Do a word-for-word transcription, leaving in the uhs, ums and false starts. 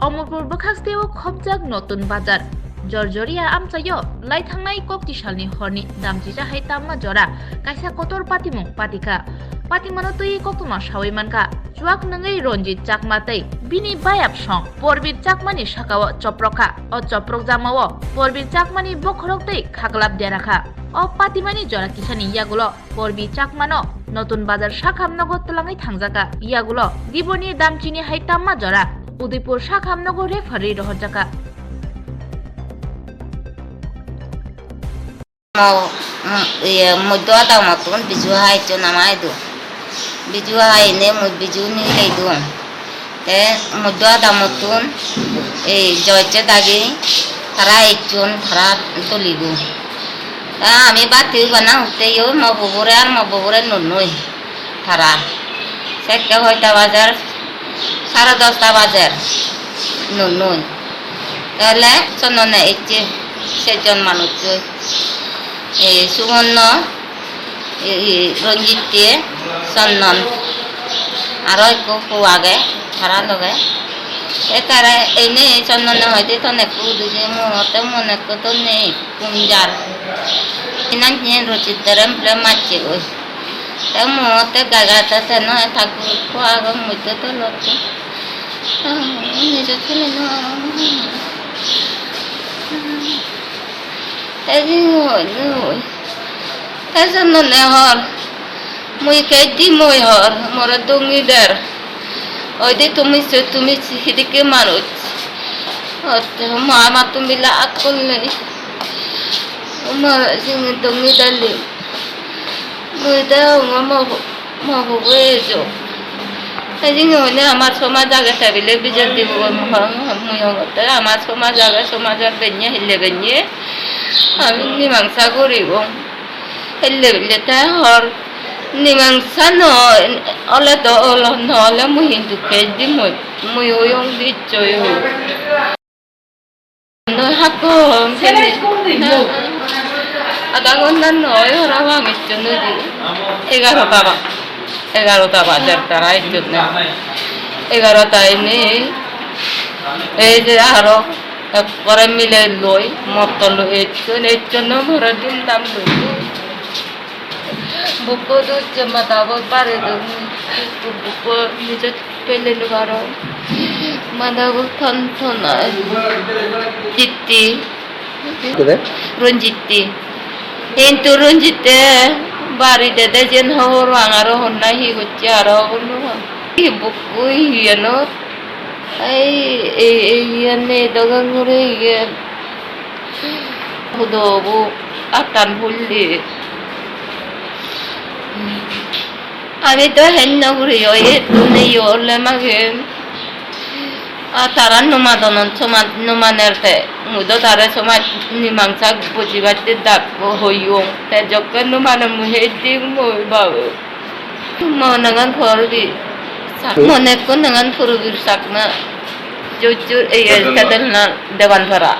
Omorpur bwkhaksteo khobjak Notun Bazar. Jorjoria amchaio lai thangnai kokti salni horni damchi jahai tamma jora kaisa kotor patimung patika. Patimano twi koktwma sawi mankha. Chuak nungwi Ranjit Chakma tei bini bayap song Porbir Chakmani sakao choprokha. O choprok jamao Porbir Chakmani bokhorok tei khaklap derakha. O patimani jora kisani yagulo Porbir Chakmano Notun Bazar sakham nogo twlangwi thangjaka. Yagulo Diboni damchini hai tamma jora Udaipur sakham nogo referee rohorjaka. Mo, mm, iye, moddo adamottun biju hai ecchon ama idu. Biju hai ene mui biju nigilei duon. Te moddo adamottun ei joiche dagi tara ecchon, tara tolibo. Te ami batti bana utte yo mo bobore ar mo bobore nonnoi tara. Sekke hoita bajar, sare dosta bajar nonnoi. Tole Chondone ecche sejjon manuchchoi. Ei Sumonno, ei, ei, Ranjitte, Chondon, aro ekko po age tara loge. Te tara ene Chondone hoide ton ekko udije, mui hotte mon ekko ton nei, kumjar. Inan hiyen Ranjittore bile macche goi. Te mui hotte gai gai te te noi ta gurukko agon mui do dolotte. Ah, nijo tuli no. Te jiyot noi. Te Chondone hor. Mui kej di mui hor. More dongi der. Oi de tumi se, tumi se hidikke manuj. Ot, ma, amattun bile akkol nei. Ma, sini dongi der li. Mui degongor mo, mo pobo ejo. Te jiyeni hoine amar somaj age, tebile bijer dibo, mui hongotte amar somaj age, somajor benne hille benne ami mimangsa guribong. Hille bille te hor mimangsa no ole do olo, no ole mui hintu kej dim oi, mui oyong di icche oyo. Noi hakkon. Adha ghonta noi parapang ecchon udi. Egarota ba-, egarota bajar tara ecchonne. Egarota ene ei je aro ekkore mile loi, motto loi ecchon, ecchonne more dhum dham loi. Bukko dhujje, madabo bari don, ekku bukko nije pele no parong. Madabo ton ton ai. Jitti. Kore? Ranjitte. Hintu Ranjitte bari dede jen hobor pang, aro honna hi gocche aro hobor no pang. Hi bukko hi eno? Ei, ei, ei, iyan nei dogan guri iyan. Hudu obo attan pulli. Ami do hen no guri oi, ettun ei ole magen. A tara no madonon, somaj no maner te. Mui do tare somaj nimangsa bujibatte dak hoyong. Te jokke no mane mui hei dim mui babe. Mo nangan Purubir Chak-, mo nekko nangan Purubir Chakma. Jojjur, ei, Kedelnal. Kedelnal Debanpara.